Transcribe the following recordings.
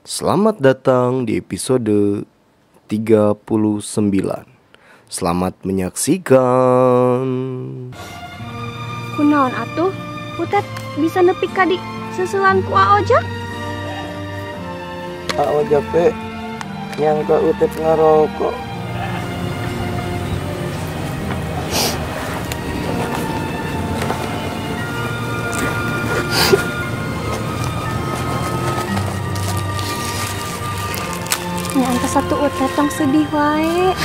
Selamat datang di episode 39. Selamat menyaksikan. Kunaon atuh, Utet bisa nepi ka di seselan ku Aojak? Aojak teh nyangka Utet ngarokok. Nyangka satu Utet tong sedih wae.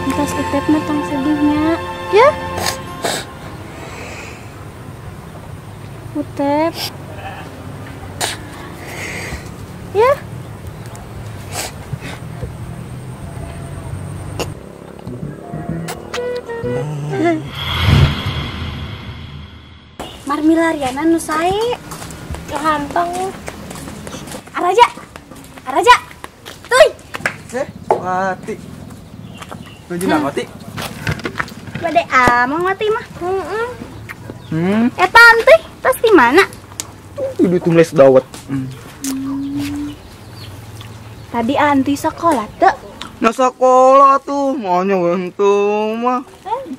Entas Utep mah tong sedihnya, ya? Utep. Ya? Marmilariana nu sae. Gampang. Araja. Araja. Tuy. Wati. Tujuh nak mati. Bade amang mati mah. Heeh. Eta antuy, tas di mana? Tuh tulis dawet. Tadi antuy sekolah teu? Nah sekolah tuh, maunya wentu mah.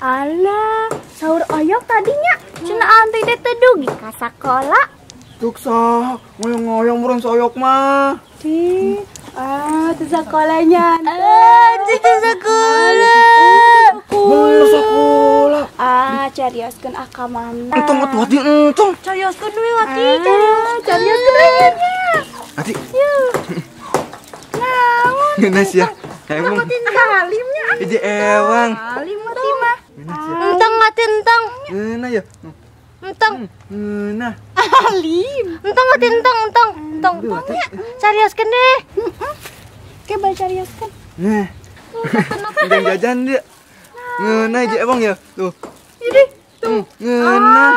Alah, sahur oyok tadinya. Cenah antuy teh teu dugi ka sakola. Tuk sah, ngoyong-ngoyong murang soyok mah. Di. Ah, itu sekolahnya. Ah, itu sekolah. Bener sekolah. Ah, carioskeun akamana. Entong atuh hati entong. Carioskeun we wati, carioskeun we nya. Hati. Naon? Ngeunah sia. Emang. Halimnya. Hiji ewang. Halim wati mah. Entong atuh entong. Ngeunah ya. Entong. Ngeunah. Halim. Entong atuh entong entong. Entong. Carioskeun deh. Oke, balik carioskeun. Nah. Jajan jajan dia. Ngeunah hiji ewang ya. Tuh. Ini tuh. Ngeunah.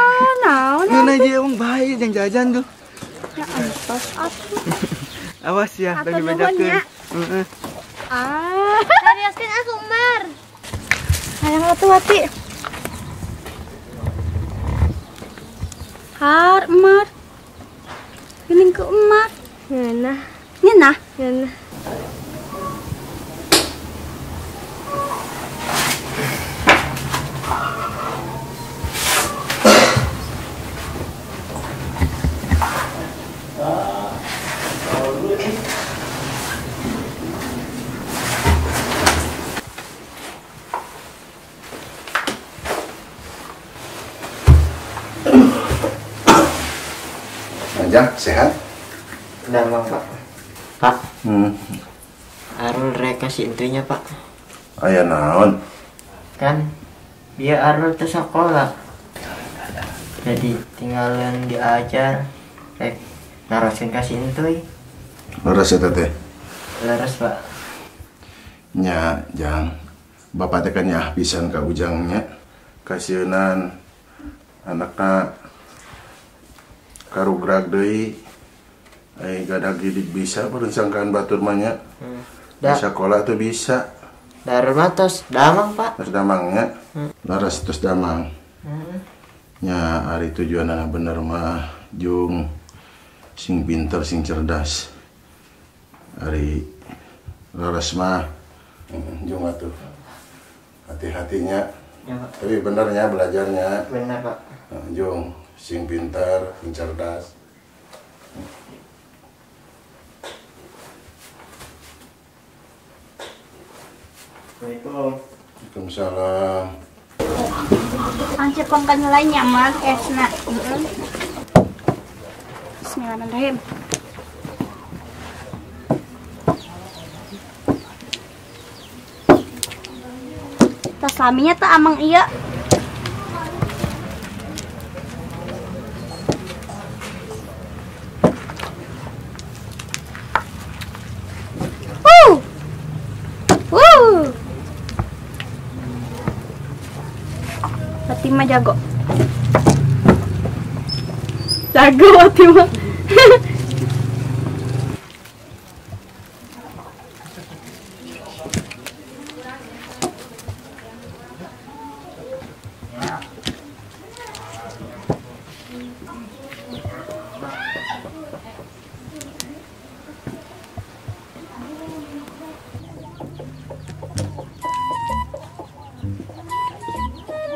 Naon? Ngeunah hiji ewang bae jang jajan tuh. Ya entos atuh. Awas ya, tong dibejakeun. Heeh. Ah, carioskeun aku Umar. Hayang atuh Wati. Har Umar. Geuning ke Umar. Ngeunah. Ngeunah? Ngeunah. Jang, sehat? Damang, Pak. Pak. Arul rek kasih intinya, Pak. Aya naon? Kan biar Arul teu sekolah. Jadi tinggalan diajar rek narosin kasih intuy. Leres eta teh? Leres, Pak. Nya, Jang. Bapak teh kan nyaah pisan ka Ujangnya. Kasieunan anakna karugrag deui ai gadag didik bisa perencangkaan batur mah nya. Sekolah tuh bisa. Darul mah tos damang, Pak. Tos damangnya. Leres tos damang. Nya ari tujuanana bener mah jung sing pinter sing cerdas. Ari leres mah jung atuh. Hati-hatinya. Ya, Pak. Tapi benernya belajarnya. Bener, Pak. Jung sing pintar, sing cerdas. Assalamualaikum. Waalaikumsalam. Angcepong kan lainnya mah esna. Bismillahirrahmanirrahim. Tas laminya teh amang iya. Fatima jago. Jago Fatima.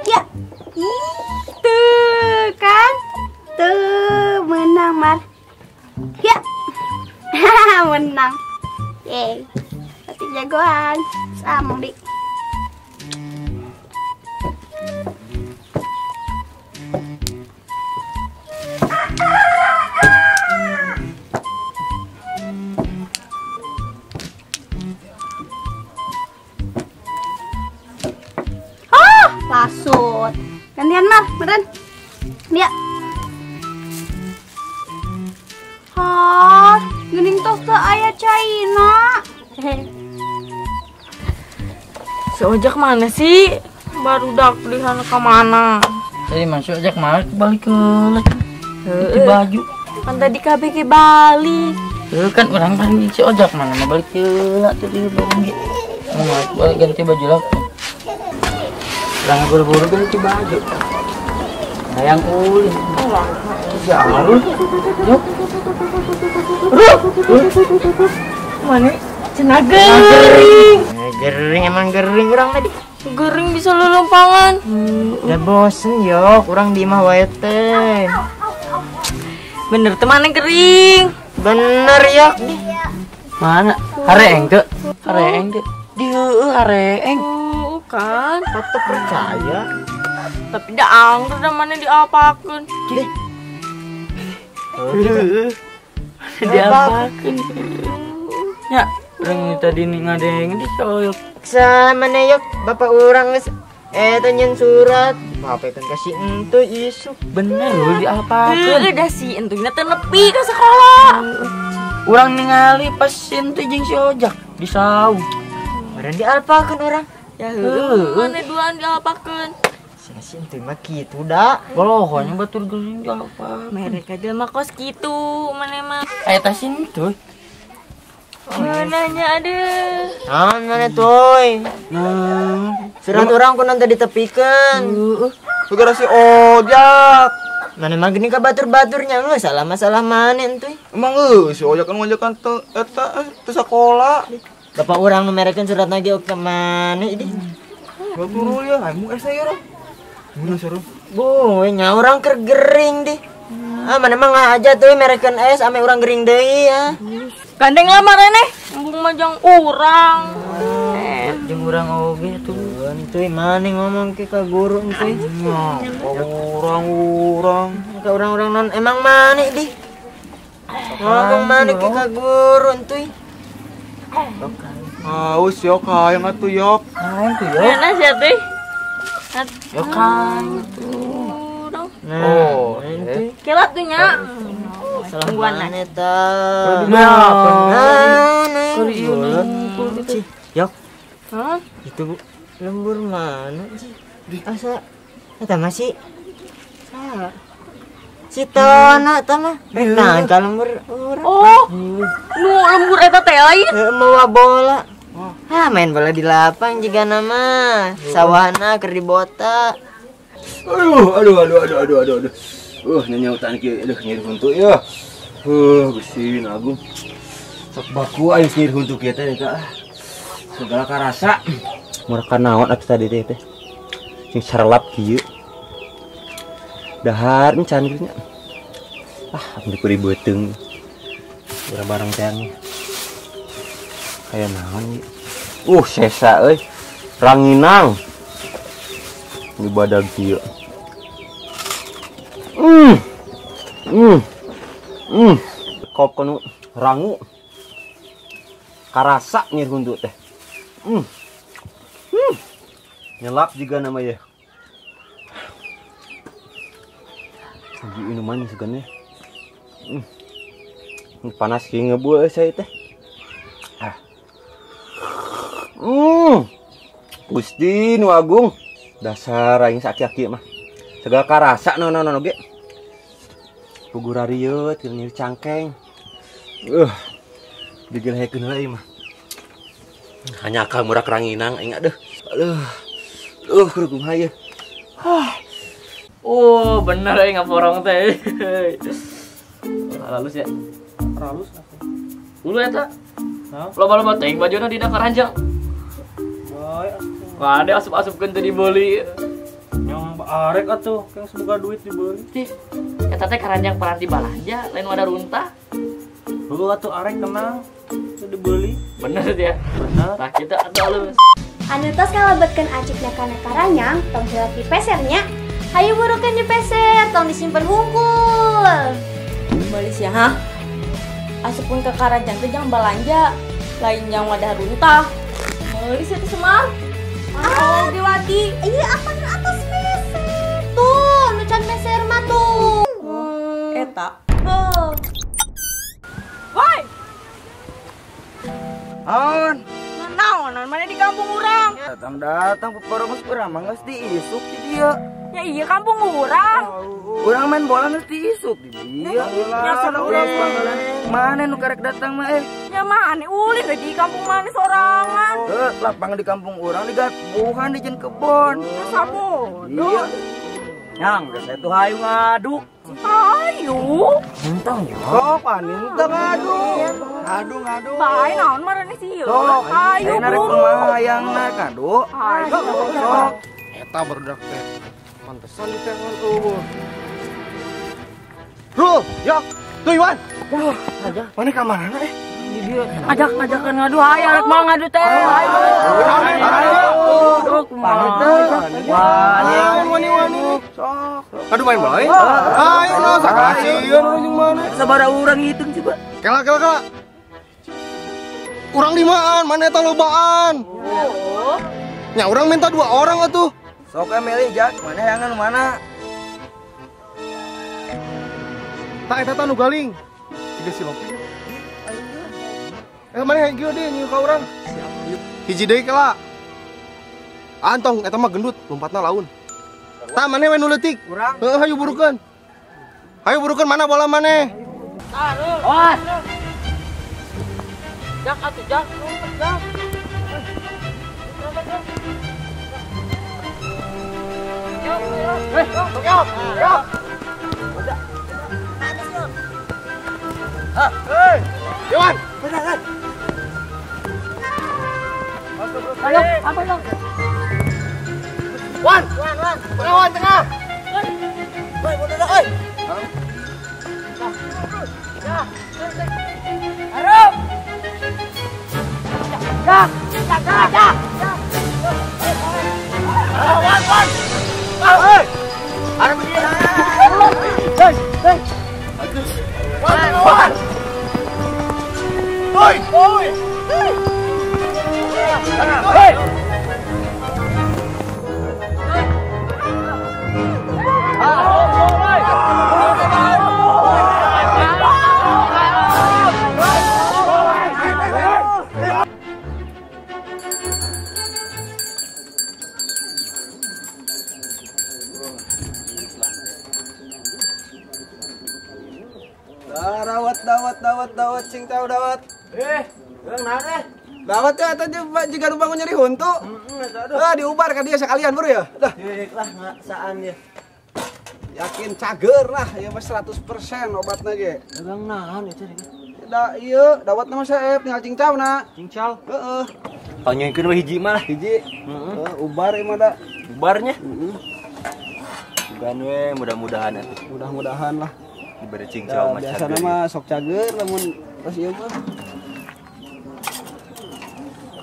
Ya. Tuh kan. Tuh menang, Mar. Ya. Menang. Yeay. Berarti jagoan. Sama, Dik. Oh, lasut. Gantian, Mar. Meren. Dia. Hah, geuning tos teu aya caina. Si Ojak mana sih? Baru dak pilihan ke mana? Tadi masuk Ojak malah balik ke ganti baju. Kan tadi KBG balik. Kan orang panggil si Ojak mana mau balik ke tadi balik. Mau balik ganti baju lagi. Orang buru-buru ganti baju. Hayang ulin. Jauh. Yuk. Mana? Cenah gering. Gering emang gering urang tadi. Gering bisa lolompangan. Udah bosen yo, kurang di imah wae teh. Bener teman gering. Bener yo. Mana? Hareeng teu? Hareeng teu. Di heueuh hareeng. Kan. Tetep percaya. Tapi dah anggur dah mana diapakeun. Diapakeun. Ya, urang tadi ngadeng di soyok. Sama yuk, bapak urang geus eta nyen surat. Bapak kan kasih entu isuk. Bener lu diapakeun. Heueuh da si entuna teu nepi ka sekolah. Urang ningali pas entu jeung si Ojak di saung. Urang dialpakeun urang. Ya heueuh, mana duaan dialpakeun. Si entu mah kitu da. Bolohnya batur geuning dialpakeun. Mereka jelema kos kitu mana mah. Eta si entu. Nanya ada. Nah, mana tuh? Nah, surat orang ku nanti ditepikan. Segera si Ojak. Mana mah gini ka batur-baturnya geus salah masalah mana entuy. Emang si Ojak kan ngajakan eta teu sakola. Bapak orang nu merekeun surat lagi ke mana ini? Batur ya, embung esna ya urang. Mun seru. Boy, nya urang keur gering deh. Ah, mana mah ngaja tuh merekeun es ame urang gering deui ya. Gandeng lah marene, embung mah jang urang. Jeung urang oge tuh. Entuy mana ngomong ke ka guru entuy. Urang-urang. Ka urang-urang non emang mana di? Ngomong mana ke ka guru entuy. Haus yok hayang atuh yok. Hayang tuh yok. Mana sih atuh? Yok hayang tuh. Nah, entuy. Kilat tuh nya. Salah mana eta? Yok. Hah? Itu lembur mana sih? Asa eta masih salah. Si Tono eta mah. Nah, ka lembur urang. Oh. Nu lembur eta teh lain. Mawa bola. Hah, main bola di lapang jiga nama. Sawahna keur dibota. Aduh, aduh, aduh, aduh, aduh, aduh, aduh. Nyanyautan kieu, aduh nyeri huntu ya. Gusti Agung. Sok baku aing nyeri huntu kieu teh eta. Segala karasa. Murah naon atuh tadi teh teh. Sing sarelap kieu. Dahar encan kieu nya. Ah, abdi kudu beuteung. Urang barang teh. Kaya naon ieu? Sesa euy. Ranginang. Di badag kieu. Kop kanu rangu. Karasa nyeri huntu teh. Nyelap juga namanya. Lagi minuman segannya. Panas sih ngebul saya teh. Gusti nu agung. Dasar aing saki-aki mah. Segala karasa no no no ge. Pugur arieu teu nyeri cangkeng. Digelehekeun heula ieu mah. Hanya ka murah keranginang aing aduh. Aduh. Aduh kudu kumaha ieu. Hah. Oh, bener euy ngaporong teh. Halus ya. Halus. Dulu eta. Loba-loba teuing bajuna dina karanjang. Bae atuh. Kade asup-asupkeun teu dibeli. Yang arek atuh, kang semoga duit dibeli. Tih, eta teh karanjang paranti balanja, lain wadah runtah. Heuh atuh arek tenang, teu dibeli. Bener ya? Bener. Tah kitu atuh halus. Anu tos ngalebetkeun acukna kana karanjang, tong hilap dipesernya. Hayu burukeun dipeser, tong disimpen hungkul. Melis ya, ha? Asupun ke karanjang teh jang balanja, lain jang wadah runtah. Melis itu semar. Oh, Gewati. Iya, apa nu atas meser? Tuh, nu can meser mah tuh. Eta. Heuh. Woi. Aon. Naonan mana di kampung urang? Datang-datang peporong urang mah geus diisuk di dieu. Ya iya kampung urang. Urang main bola geus diisuk di dieu. Ya urang mana nu karek datang mah eh. Ya mana ulin we di kampung mana sorangan. Heuh, lapangan di kampung urang digabuhan dijieun kebon. Ya sabodo. Iya. Nyang, geus atuh hayu ngadu. Hayu. Entong ya. Sok panin teu ngadu. Ngadu. Bae naon marane sih. Hayu. Ayo narik kumaha hayangna ngadu. Hayu. Sok. Eta barudak teh. Pantesan ditengon eueuh. Rul, yok. Tuh Iwan. Wah, aja. Mana ka mana eh? Ajak-ajakan ngadu hayu arek mau ngadu teh. Hayu. Ayo. Wani wani wani. Sok. Aduh main bola euy. Ayo no sakasieun urang mana. Sabaraha urang ngitung coba. Kela kela kela. Urang limaan, mana eta lobaan. Oh. Nya urang minta 2 orang atuh. Sok milih Jak, mana yang mana? Tak eta tah nu galing. Tiga si Lopi. Mana yang kieu deui nyieu ka urang? Hiji deui kela. Antong eta mah gendut, lompatna laun. Tah maneh we nu leutik. Urang. Heuh hayu burukeun. Hayu burukeun mana bola maneh? Awas. Jak atuh Jak, lompat Jak. Eh, yok, yok. Ah, hei, Iwan. Beneran. Ayo, apa dong? Wan, wan, wan. Tengah, Wan, tengah. Woi, bodoh oi. Arup. Jak, jak, jak, jak. Wan, wan. Hei. Arep dia. Hei, hei. Wan, wan. Oi, oi. Hei. Dawat, dawat, cing tahu dawat. Urang naon eh? Dawat ya eta juga nu bangun nyeri huntu. Ah, diubar ka dia sekalian bro ya. Dah. Lah ngasaan ya. Yakin cager lah, ya mah 100% obatna ge. Urang naon itu? Da ieu dawatna mah saep tinggal cincau na. Cincau. Heeh. Panggilkeun we hiji mah lah. Hiji. Heeh, ubar ieu mah da. Ubarnya? Heeh. Bukan we mudah-mudahan atuh. Mudah-mudahan lah. Diberi cincau mah cager. Biasana mah sok cager lamun tos ieu mah.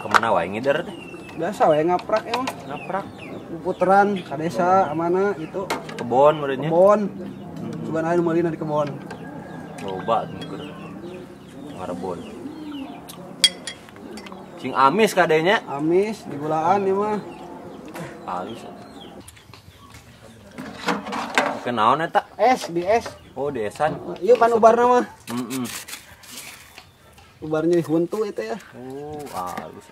Kemana wae ngider teh? Biasa wae ngaprak emang. Ngaprak. Puteran ka desa mana gitu. Kebon merenya. Kebon. Cuman aya nu meulina di kebon. Loba tuh ngarebon. Cing amis kadenya. Amis digulaan ieu mah. Halus. Oke naon eta? Es di es. Oh, di esan. Ieu pan ubarna mah. Heeh. Ubarnya huntu itu ya. Oh, halus.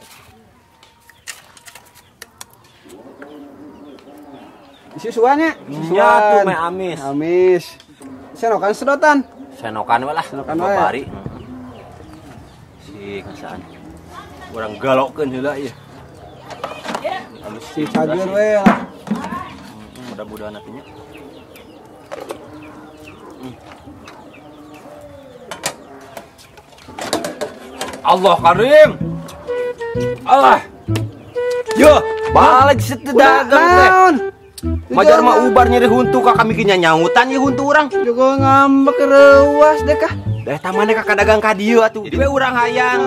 Susuannya? Susuan tuh meh amis. Amis. Senokan sedotan. Senokan we lah. Senokan wae. Bari. Si kasaan. Urang galokkeun heula ieu. Halus si cager we lah. Mudah-mudahan nantinya. Allah karim. Allah. Yo, balik situ dagang teh. Majar mah ubar nyeri huntu ka kami kinya nyautan ye huntu urang. Juga ngambek reuas deh kah. Dah tamane ka dagang ka dieu atuh. Jadi we urang hayang.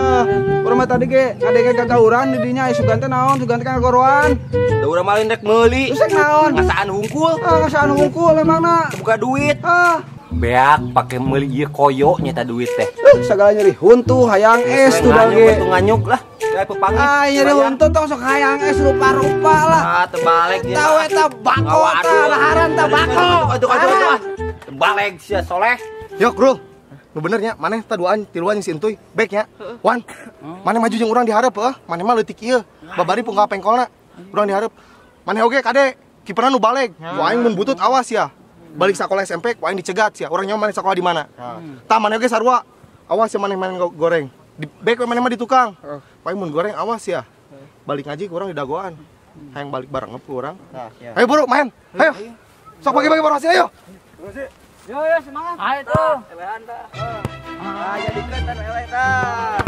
Urang mah tadi ge ngadenge gagauran di dinya aya sugan teh naon, sugan teh ngagoroan. Da urang mah lain rek meuli. Terus rek naon? Ngasaan hungkul. Ah, ngasaan hungkul emangna. Buka duit. Ah. Beak pake meuli ieu koyo nyata duit teh. Sagala nyeri huntu hayang es tuh dage. Nganyuk nganyuk lah. Kayak pepangin. Ah, nyeri huntu tong sok hayang es rupa-rupa lah. Ah, terbalik dia. Tahu eta bako tah, laharan tah bako. Aduh aduh aduh. Terbalik sia soleh. Yok, Rul. Nu bener nya, maneh tah duaan tiluan jeung si Entuy, baik nya. Wan, maneh maju jeung urang dihareup heuh. Maneh mah leutik ieu. Babari pungka pengkolna. Urang dihareup. Maneh oge kade, kiperna nu baleg. Ku aing mun butut awas ya. Balik sekolah SMP ku aing dicegat sia. Urang nyaho maneh sekolah di mana. Tah maneh oge sarua. Awas ya maneh main goreng. Di baik we maneh mah di tukang. Ku aing mun goreng awas ya. Balik ngaji ku urang didagoan. Hayang balik bareng ku urang. Ayo buru main. Ayo. Sok bagi-bagi baru hasil ayo. Yo yo semangat. Ayo tuh. Elehan tah. Ah jadikeun tah eleh tah.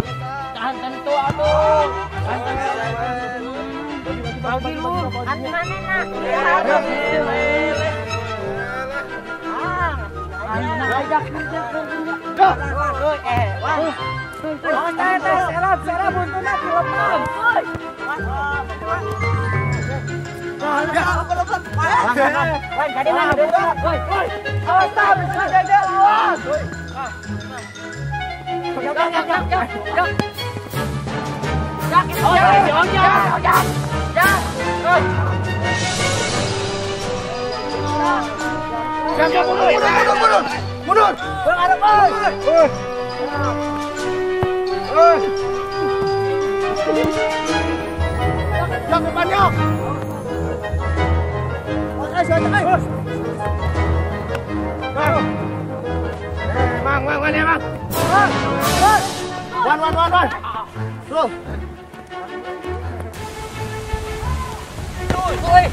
Tahan tentu atuh. Tahan tentu. Bagi lu. Anu mana nak? Mundur, mundur, mundur. Jangan banyak. Mang, mang, mang, mang. Wan, wan, wan, wan. Roll. Oi.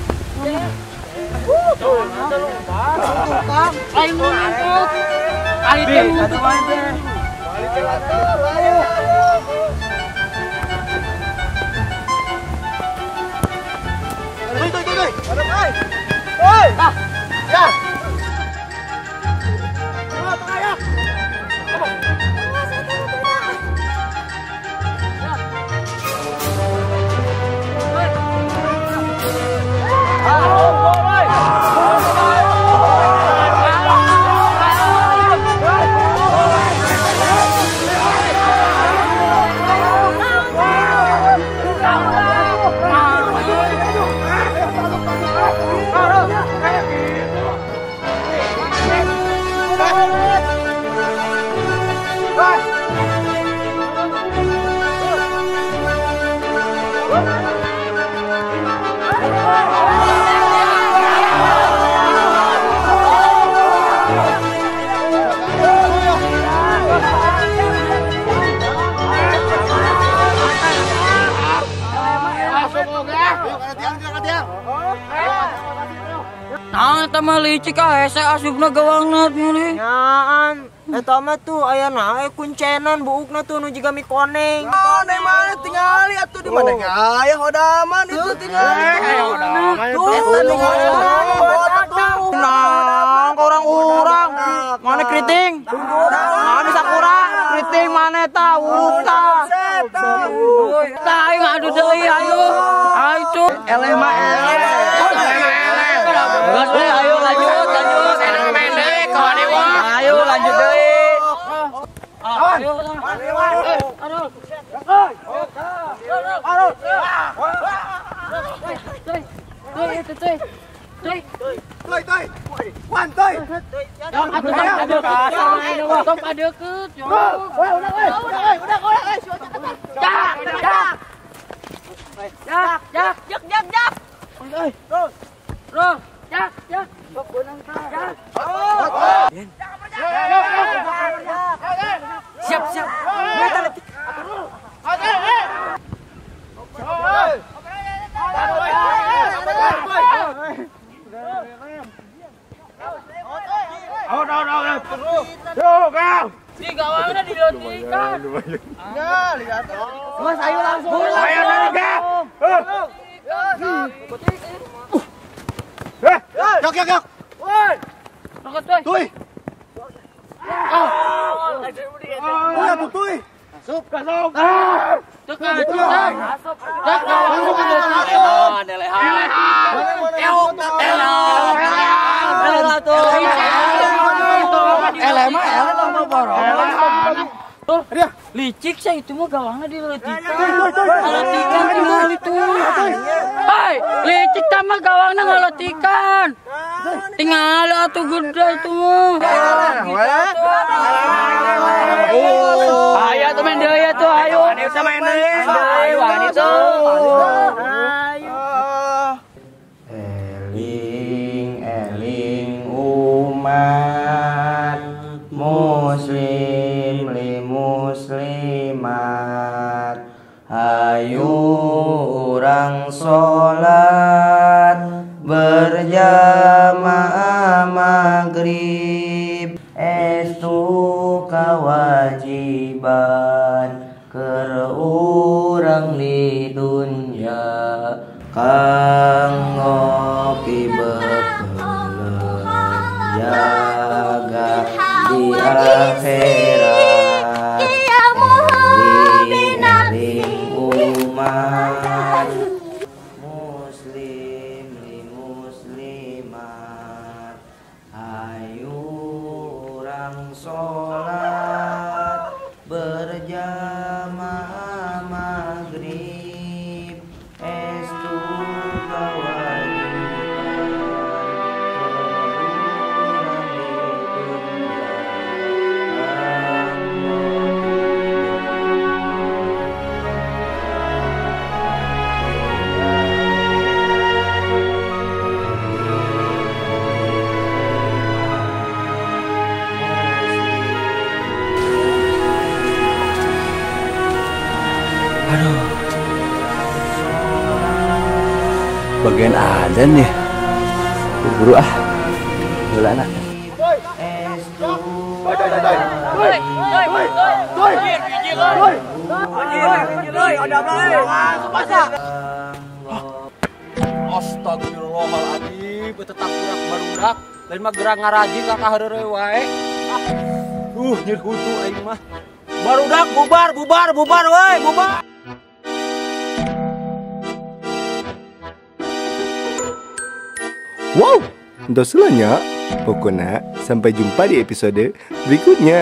Ayo ngumpul. Ayo Oi. Ya. Nah, eta mah licik ah, hese asupna gawangna nih. Nyaan, eta mah tuh aya nae kuncenan buukna tuh nu jiga mi koneng. Koneng mana tingali atuh di mana aya hodaman itu tingali. Tuh tingali. Nang orang-orang mana keriting? Mana sakura? Keriting mana tahu tah. Tah ayo ngadu deui ayo. Ayo tuh. Eleh mah eleh. Ayo lanjut, lanjut. Ayo lanjut deui. Ayo. Jak, jak. Siap, siap. Di gawangna dileutikan. Ya, lihat. Mas ayo langsung. Ayo naga. Yok yok yok. Woi. Rokot woi. Tuy. Ah. Tuy. Asup, asup. Tekan, tekan. Asup. Licik sih itu mah gawangnya diletikan. Ngaletikan tinggal itu. Hai, licik sama gawangnya ngaletikan. Tinggal atuh gede itu mah. Ayo tuh main deui tuh, ayo. Main deui. Ayo wani tuh. Ayo. Eling eling umat muslim li muslimat, hayu urang sholat berjamaah maghrib, estu kewajiban keur urang di dunya, kang ngopi beukeuleuh jaga di akhirat. Eling umat muslim li muslimat, ayo urang sholat berjamaah maghrib, estu kewajiban urang di dunya. Aduh. Bagian ada nih. Buru-buru ah. Bola anak. Astagfirullahaladzim, tetap gerak barudak. Lain mah gerak ngaraji ka kaheureuy wae. Nyeri huntu aing mah. Barudak bubar bubar bubar woi, bubar. Wow, entos lah nya. Pokoknya sampai jumpa di episode berikutnya.